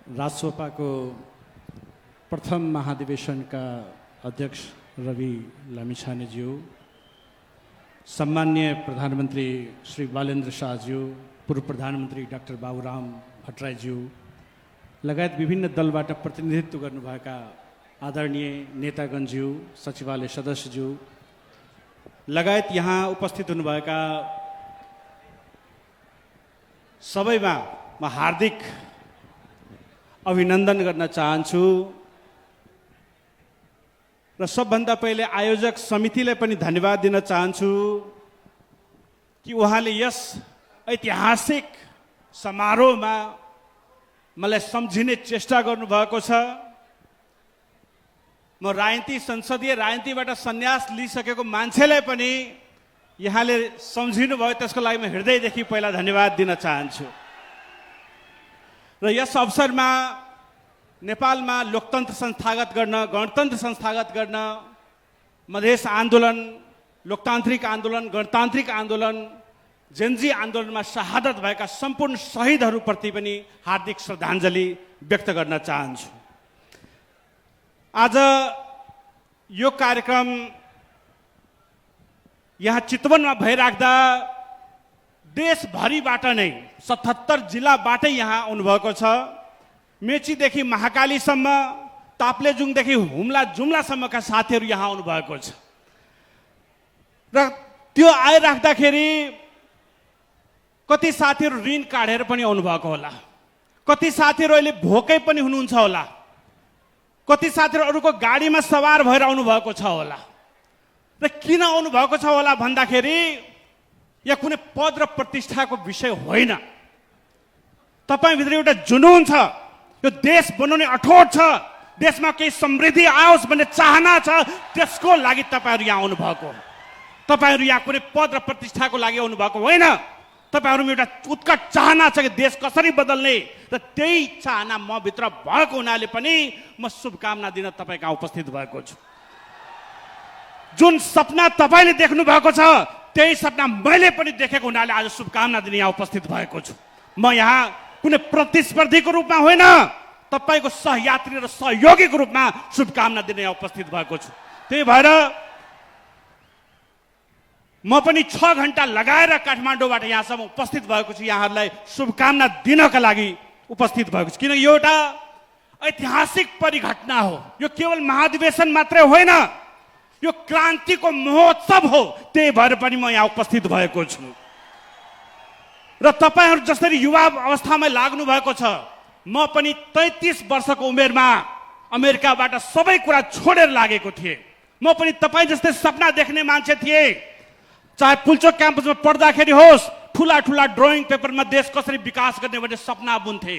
राजसभाको प्रथम महाधिवेशनका अध्यक्ष रवि लामिछानेज्यू, सम्मान्य प्रधानमन्त्री श्री बालेन्द्र शाहज्यू, पूर्व प्रधानमन्त्री डाक्टर बाबुराम भट्टराईज्यू लगायत विभिन्न दलबाट प्रतिनिधित्व गर्नुभएका आदरणीय नेतागणज्यू, सचिवालय सदस्यज्यू लगायत यहाँ उपस्थित हुनुभएका सबैमा म हार्दिक अभिनन्दन गर्न चाहन्छु र सबभन्दा पहिले आयोजक समितिलाई पनि धन्यवाद दिन चाहन्छु कि उहाँले यस ऐतिहासिक समारोहमा मलाई सम्झिने चेष्टा गर्नुभएको छ। म संसदीय राजनीतिबाट सन्यास लिइसकेको मान्छेलाई पनि यहाँले सम्झिनु भयो, त्यसको लागि म हृदयदेखि पहिला धन्यवाद दिन चाहन्छु। र यस अवसरमा नेपालमा लोकतन्त्र संस्थागत गर्न, गणतन्त्र संस्थागत गर्न, मधेस आन्दोलन, लोकतान्त्रिक आन्दोलन, गणतान्त्रिक आन्दोलन, जेनजी आन्दोलनमा शहादत भएका सम्पूर्ण शहीदहरूप्रति पनि हार्दिक श्रद्धाञ्जली व्यक्त गर्न चाहन्छु। आज यो कार्यक्रम यहाँ चितवनमा भइराख्दा देशभरिबाट नै 77 जिल्लाबाटै यहाँ आउनुभएको छ। मेचीदेखि महाकालीसम्म, ताप्लेजुङदेखि हुम्ला जुम्लासम्मका साथीहरू यहाँ आउनुभएको छ। र त्यो आइराख्दाखेरि कति साथीहरू ऋण काढेर पनि आउनुभएको होला, कति साथीहरू अहिले भोकै पनि हुनुहुन्छ होला, कति साथीहरू अरूको गाडीमा सवार भएर आउनुभएको छ होला। र किन आउनुभएको छ होला भन्दाखेरि यहाँ कुनै पद र प्रतिष्ठाको विषय होइन। तपाईँभित्र एउटा जुनून छ, यो देश बनाउने अठोट छ, देशमा केही समृद्धि आओस् भन्ने चाहना छ, त्यसको लागि तपाईँहरू यहाँ आउनुभएको। तपाईँहरू यहाँ कुनै पद र प्रतिष्ठाको लागि आउनुभएको होइन। तपाईँहरूमा एउटा उत्कट चाहना छ कि देश कसरी बदल्ने, र त्यही चाहना म भित्र भएको हुनाले पनि म शुभकामना दिन तपाईँ कहाँ उपस्थित भएको छु। जुन सपना तपाईँले देख्नु भएको छ त्यही सपना मैले पनि देखेको हुनाले आज शुभकामना दिन यहाँ उपस्थित भएको छु। म यहाँ कुनै प्रतिस्पर्धीको रूपमा होइन, तपाईँको सहयात्री र सहयोगीको रूपमा शुभकामना दिन यहाँ उपस्थित भएको छु। त्यही भएर म पनि 6 घण्टा लगाएर काठमाडौँबाट यहाँसम्म उपस्थित भएको छु, यहाँहरूलाई शुभकामना दिनका लागि उपस्थित भएको छु। किनकि यो एउटा ऐतिहासिक परिघटना हो, यो केवल महाधिवेशन मात्रै होइन, यो क्रान्तिको महोत्सव हो। त्यही भएर पनि म यहाँ उपस्थित भएको छु। र तपाईँहरू जसरी युवा अवस्थामा लाग्नु भएको छ, म पनि 33 वर्षको उमेरमा अमेरिकाबाट सबै कुरा छोडेर लागेको थिएँ। म पनि तपाईँ जस्तै सपना देख्ने मान्छे थिएँ। चाहे पुल्चोक क्याम्पसमा पढ्दाखेरि होस्, ठुला ठुला ड्रइङ पेपरमा देश कसरी विकास गर्ने भन्ने सपना बुन्थे।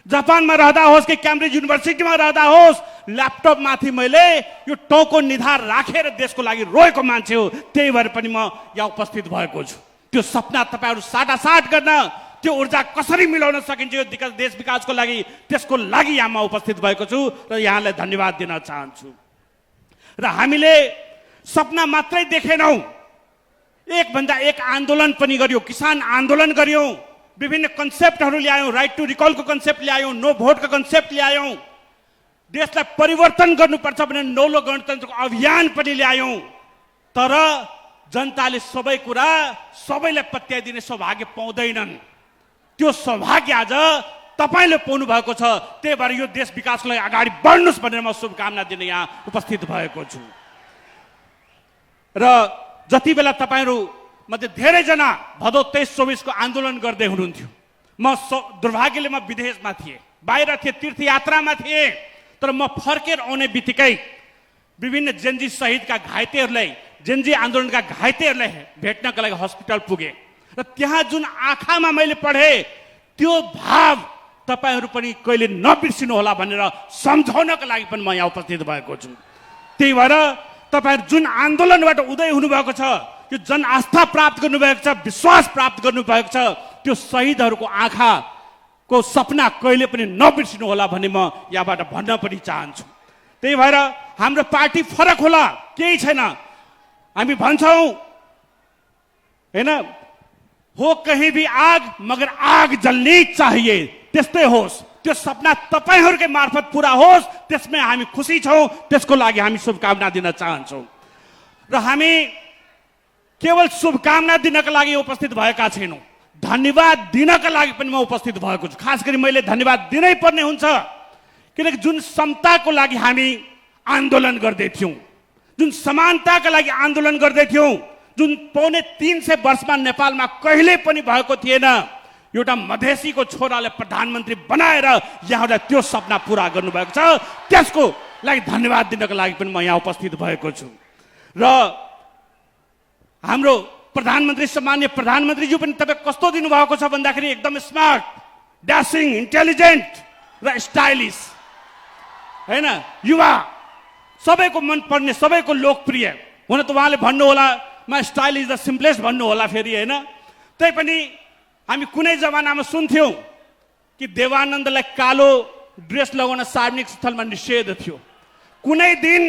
जापानमा रहँदा होस् कि क्याम्ब्रिज युनिभर्सिटीमा रहँदा होस्, ल्यापटपमाथि मैले यो टाउको निधार राखेर देशको लागि रोएको मान्छे हो। त्यही भएर पनि म यहाँ उपस्थित भएको छु। त्यो सपना तपाईँहरू साटासाट गर्न, त्यो ऊर्जा कसरी मिलाउन सकिन्छ यो देश विकासको लागि, त्यसको लागि यहाँ म उपस्थित भएको छु र यहाँलाई धन्यवाद दिन चाहन्छु। र हामीले सपना मात्रै देखेनौँ, एकभन्दा एक आन्दोलन पनि गर्यौँ, किसान आन्दोलन गर्यौँ, विभिन्न कन्सेप्टहरू ल्यायौँ, राइट टु रिकलको कन्सेप्ट ल्यायौँ, नो भोटको कन्सेप्ट ल्यायौँ, देशलाई परिवर्तन गर्नुपर्छ भने नौलो गणतन्त्रको अभियान पनि ल्यायौँ। तर जनताले सबै कुरा सबैलाई पत्याइदिने सौभाग्य पाउँदैनन्। त्यो सौभाग्य आज तपाईँले पाउनु भएको छ। त्यही भएर यो देश विकासको लागि अगाडि बढ्नुहोस् भनेर म शुभकामना दिन यहाँ उपस्थित भएको छु। र जति बेला तपाईँहरू मध्ये धेरैजना भदौ 23-24 को आन्दोलन गर्दै हुनुहुन्थ्यो, म दुर्भाग्यले म विदेशमा थिएँ, बाहिर थिएँ, तीर्थयात्रामा थिएँ। तर म फर्केर आउने बित्तिकै विभिन्न जेनजी शहीदका घाइतेहरूलाई, जेनजी आन्दोलनका घाइतेहरूलाई भेट्नका लागि हस्पिटल पुगेँ। र त्यहाँ जुन आँखामा मैले पढेँ, त्यो भाव तपाईँहरू पनि कहिले नबिर्सिनु होला भनेर सम्झाउनका लागि पनि म यहाँ उपस्थित भएको छु। त्यही भएर तपाईँहरू जुन आन्दोलनबाट उदय हुनुभएको छ, यो जन आस्था प्राप्त गर्नुभएको छ, विश्वास प्राप्त गर्नुभएको छ, त्यो शहीदहरूको आँखाको सपना कहिले पनि नबिर्सिनु होला भन्ने म यहाँबाट भन्न पनि चाहन्छु। त्यही भएर हाम्रो पार्टी फरक होला केही छैन। हामी भन्छौँ हैन, हो कहीं भी आग मगर आग जल्नी चाहिए, त्यस्तै होस्। त्यो सपना तपाईहरुकै मार्फत पूरा होस्, त्यसमै हामी खुसी छौं। त्यसको लागि हामी शुभकामना दिन चाहन्छौं र हामी केवल शुभकामना दिनका लागि उपस्थित भएका छैनौं, धन्यवाद दिनका लागि पनि म उपस्थित भएको छु। खास गरी मैले धन्यवाद दिनै पर्ने हुन्छ, किनकि जुन समताको लागि हामी आन्दोलन गर्दै थियौं, जुन समानताका लागि आन्दोलन गर्दै थियौं, जुन पौने 300 वर्षमा नेपालमा कहिले पनि भएको थिएन, एउटा मधेसीको छोराले प्रधानमन्त्री बनाएर यहाँलाई त्यो सपना पूरा गर्नुभएको छ। त्यसको लागि धन्यवाद दिनको लागि पनि म यहाँ उपस्थित भएको छु। र हाम्रो प्रधानमन्त्री, सम्माननीय प्रधानमन्त्रीज्यू पनि तपाईँ कस्तो दिनुभएको छ भन्दाखेरि एकदम स्मार्ट, ड्यासिङ, इन्टेलिजेन्ट र स्टाइलिस, हैन, युवा, सबैको मन पर्ने, सबैको लोकप्रिय। हुन त उहाँले भन्नु होला म स्टाइल इज द सिम्पलेस्ट भन्नु होला फेरि, हैन। त्यही पनि हामी कुनै जमानामा सुन्थ्यौं कि देवानन्दलाई कालो ड्रेस लगाउन सार्वजनिक स्थलमा निषेध थियो। कुनै दिन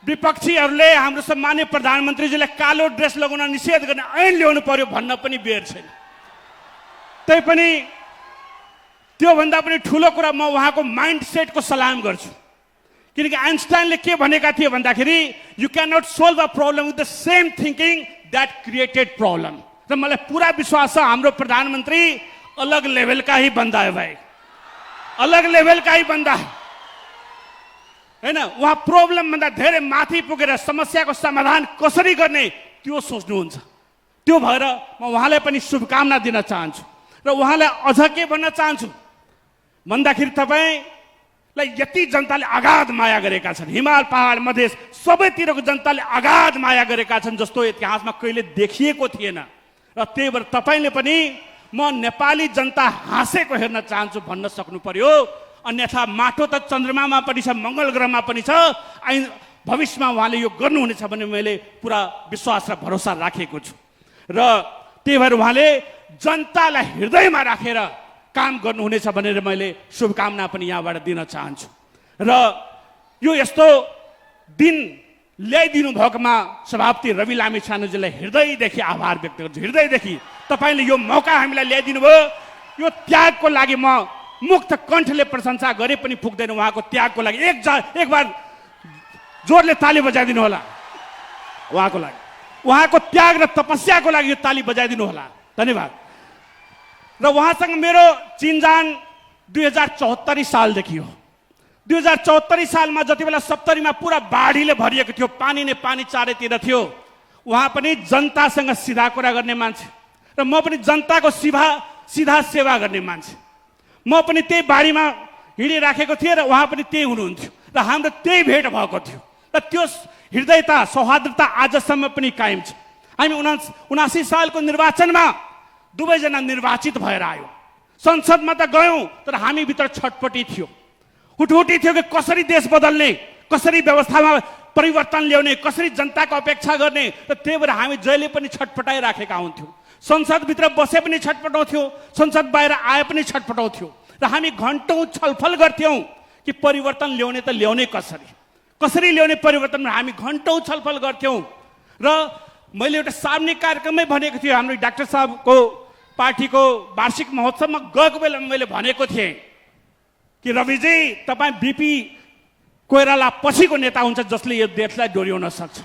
विपक्षीहरूले हाम्रो सम्माननीय प्रधानमन्त्रीजीलाई कालो ड्रेस लगाउन निषेध गर्ने ऐन ल्याउनु पर्यो भन्न पनि बेर छैन। त्यही पनि त्यो भन्दा पनि ठूलो कुरा म उहाँको माइन्ड सेटको सलाम गर्छु, किनकि आइन्स्टाइनले के भनेका थिए भन्दाखेरि you can not solve a problem with the same thinking that created problem. र मलाई पुरा विश्वास छ हाम्रो प्रधानमन्त्री अलग लेभलका ही बन्दा है भाइ, अलग लेभलका ही बन्दा, हैन। उहाँ प्रब्लम भन्दा धेरै माथि पुगेर समस्याको समाधान कसरी गर्ने त्यो सोच्नुहुन्छ। त्यो भएर म उहाँलाई पनि शुभकामना दिन चाहन्छु र उहाँलाई अझ के भन्न चाहन्छु भन्दाखेरि तपाईलाई यति जनताले अगाध माया गरेका छन्, हिमाल पहाड मधेस सबैतिरको जनताले अगाध माया गरेका छन् जस्तो इतिहासमा कहिले देखिएको थिएन। र त्यही भएर तपाईले पनि म नेपाली जनता हाँसेको हेर्न चाहन्छु भन्न सक्नु पर्यो। अन्यथा माटो त चन्द्रमामा पनि छ, मंगल ग्रहमा पनि छ, भविष्यमा उहाँले यो गर्नुहुनेछ भन्ने मैले पुरा विश्वास र भरोसा राखेको छु। र त्यही भएर उहाँले जनतालाई हृदयमा राखेर काम गर्नुहुनेछ भनेर मैले शुभकामना पनि यहाँबाट दिन चाहन्छु। र यो यस्तो दिन ल्याइदिनु भएकोमा सभापति रवि लामिछानेजीलाई हृदयदेखि आभार व्यक्त गर्छु। हृदयदेखि तपाईले यो मौका हामीलाई ल्याइदिनु भयो। यो त्यागको लागि म मुक्त कण्ठले प्रशंसा गरे पनि पुग्दैन। उहाँको त्यागको लागि एक बार जोरले ताली बजाइदिनु होला उहाँको लागि, उहाँको त्याग र तपस्याको लागि यो ताली बजाइदिनु होला। धन्यवाद। र उहाँसँग मेरो चिनजान 2074 सालदेखि हो। 2074 सालमा जति बेला सप्तरीमा पुरा बाढीले भरिएको थियो, पानी नै पानी चारैतिर थियो, उहाँ पनि जनतासँग सिधा कुरा गर्ने मान्छे र म पनि जनताको सिधा सेवा गर्ने मान्छे। म पनि त्यही बाढीमा हिँडिराखेको थिएँ र उहाँ पनि त्यही हुनुहुन्थ्यो र हाम्रो त्यही भेट भएको थियो र त्यो हृदयता, सौहार्दता आजसम्म पनि कायम छ। हामी 79 सालको निर्वाचनमा दुवैजना निर्वाचित भएर आयौँ। संसदमा त गयौँ तर हामी भित्र छटपटी थियो, हुटहुटी थियो कि कसरी देश बदल्ने, कसरी व्यवस्थामा परिवर्तन ल्याउने, कसरी जनताको अपेक्षा गर्ने। र त्यही भएर हामी जहिले पनि छटपटाइराखेका हुन्थ्यौँ। संसदभित्र बसे पनि छटपटाउँथ्यौँ, संसद बाहिर आए पनि छटपटाउँथ्यौँ र हामी घन्टौँ छलफल गर्थ्यौँ कि परिवर्तन ल्याउने त ल्याउने कसरी ल्याउने परिवर्तन। हामी घन्टौँ छलफल गर्थ्यौँ र मैले एउटा सार्वजनिक कार्यक्रममै भनेको थिएँ, हाम्रो डाक्टर साहबको पार्टीको वार्षिक महोत्सवमा गएको बेला मैले भनेको थिएँ कि रविजी तपाईँ बिपी कोइराला पछिको नेता हुन्छ जसले यो देशलाई डोर्याउन सक्छ।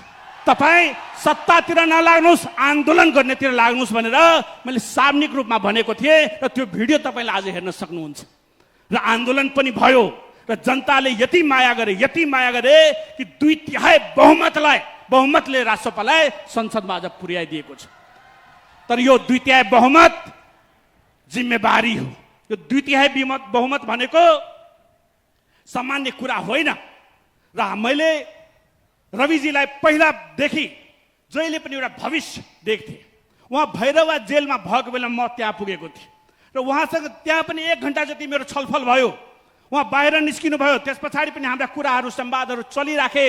तपाईँ सत्तातिर नलाग्नुहोस्, आन्दोलन गर्नेतिर लाग्नुहोस् भनेर मैले सार्वजनिक रूपमा भनेको थिएँ र त्यो भिडियो तपाईँले आज हेर्न सक्नुहुन्छ। र आन्दोलन पनि भयो र जनताले यति माया गरे कि 2/3 बहुमतले राष्ट्रसभालाई संसदमा आज पुर्याइदिएको छ। तर यो 2/3 बहुमत जिम्मेवारी हो। यो 2/3 बहुमत भनेको सामान्य कुरा होइन। र मैले रविजीलाई पहिलादेखि जहिले पनि एउटा भविष्य देख्थेँ। उहाँ भैरवा जेलमा भएको बेला म त्यहाँ पुगेको थिएँ र उहाँसँग त्यहाँ पनि 1 घन्टा जति मेरो छलफल भयो। उहाँ बाहिर निस्किनु भयो, त्यस पछाडि पनि हाम्रा कुराहरू संवादहरू चलिराखे।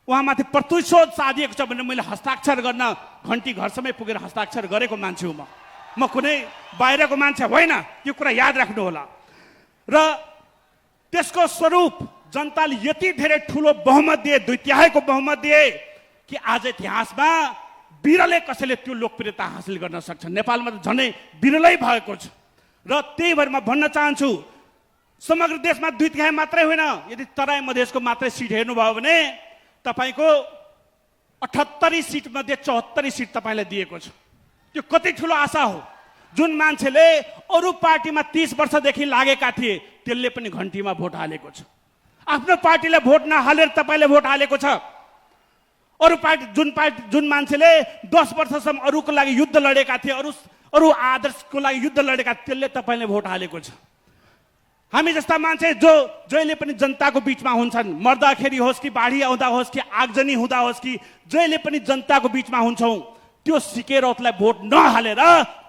उहाँमाथि प्रतिशोध साधिएको छ भनेर मैले हस्ताक्षर गर्न घन्टी घरसम्मै पुगेर हस्ताक्षर गरेको मान्छे हो। म कुनै बाहिरको मान्छे होइन, यो कुरा याद राख्नु होला। र त्यसको स्वरूप जनताले यति धेरै ठुलो बहुमत दिए, 2/3 बहुमत दिए कि आज इतिहासमा बिरलै कसैले त्यो लोकप्रियता हासिल गर्न सक्छ। नेपालमा त झनै बिरलै भएको छ र त्यही भएर म भन्न चाहन्छु समग्र देशमा 2 तिहाई मात्रै होइन, यदि तराई मधेसको मात्रै सिट हेर्नुभयो भने तपाईको 78 सिट मध्ये 74 सिट तपाईलाई दिएको छ। त्यो कति ठुलो आशा हो। जुन मान्छेले अरू पार्टीमा 30 वर्षदेखि लागेका थिए त्यसले पनि घन्टीमा भोट हालेको छ। आफ्नो पार्टीले भोट नहालेर तपाईले भोट हालेको छ। अरू पार्टी जुन मान्छेले 10 वर्षसम्म अरूको लागि युद्ध लडेका थिए, अरू आदर्शको लागि युद्ध लडेका त्यसले तपाईले भोट हालेको छ। हामी जस्ता मान्छे जो जहिले पनि जनताको बीचमा हुन्छन्, मर्दाखेरि होस् कि बाढी आउँदा होस् कि आगजनी हुँदा होस् कि जहिले पनि जनताको बीचमा हुन्छौँ, त्यो सिकेरौतलाई भोट नहालेर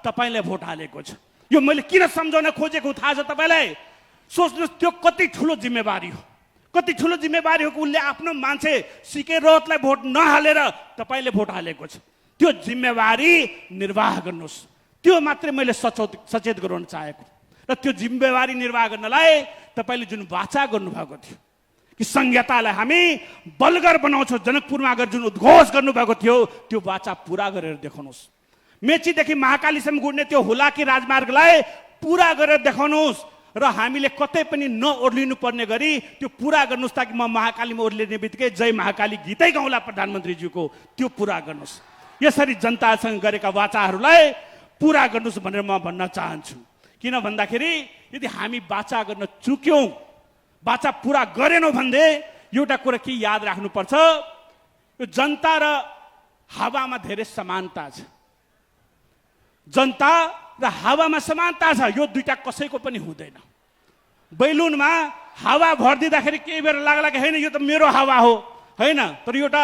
तपाईले भोट हालेको छ। यो मैले किन सम्झाउन खोजेको थाहा छ तपाईलाई? सोच्नुहोस् त्यो कति ठुलो जिम्मेवारी हो, कति ठुलो जिम्मेवारी हो कि उसले आफ्नो मान्छे सिकेरौतलाई भोट नहालेर तपाईले भोट हालेको छ। त्यो जिम्मेवारी निर्वाह गर्नुहोस्। त्यो मात्रै मैले सचेत गराउन चाहेको। र त्यो जिम्मेवारी निर्वाह गर्नलाई तपाईले जुन वाचा गर्नुभएको थियो कि संहितालाई हामी बलगर बनाउँछौँ, जनकपुरमा अगर जुन उद्घोष गर्नुभएको थियो त्यो वाचा पुरा गरेर देखाउनुहोस्। मेचीदेखि महाकालीसम्म गुड्ने त्यो हुलाकी राजमार्गलाई पुरा गरेर देखाउनुहोस् र हामीले कतै पनि नओर्लिनु पर्ने गरी त्यो पुरा गर्नुहोस्, ताकि म महाकालीमा ओर्लिने बित्तिकै जय महाकाली गीतै गाउँला प्रधानमन्त्रीज्यूको, त्यो पुरा गर्नुहोस्। यसरी जनतासँग गरेका वाचाहरूलाई पुरा गर्नुहोस् भनेर म भन्न चाहन्छु। किन भन्दाखेरि यदि हामी वाचा गर्न चुक्यौँ, वाचा पुरा गरेनौँ भन्दै एउटा कुरा के याद राख्नुपर्छ, यो जनता र हावामा धेरै समानता छ। जनता र हावामा समानता छ, यो दुईटा कसैको पनि हुँदैन। बैलुनमा हावा भरिदिँदाखेरि केही बेर लाग्ला कि होइन यो त मेरो हावा हो, होइन, तर एउटा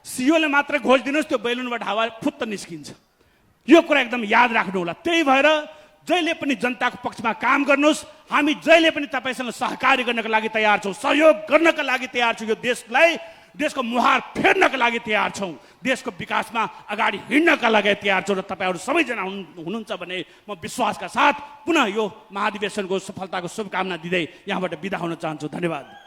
सियोले मात्र घोषिदिनुहोस् त्यो बैलुनबाट हावा फुत्त निस्किन्छ। यो कुरा एकदम याद राख्नु होला। त्यही भएर जहिले पनि जनताको पक्षमा काम गर्नुहोस्। हामी जहिले पनि तपाईसँग सहकार्य गर्नका लागि तयार छौँ, सहयोग गर्नका लागि तयार छौँ। यो देशको मुहार फेर्नका लागि तयार छौँ, देशको विकासमा अगाडि हिँड्नका लागि तयार छौँ। र तपाईँहरू सबैजना हुनुहुन्छ भने म विश्वासका साथ पुनः यो महाधिवेशनको सफलताको शुभकामना दिँदै यहाँबाट बिदा हुन चाहन्छु। धन्यवाद।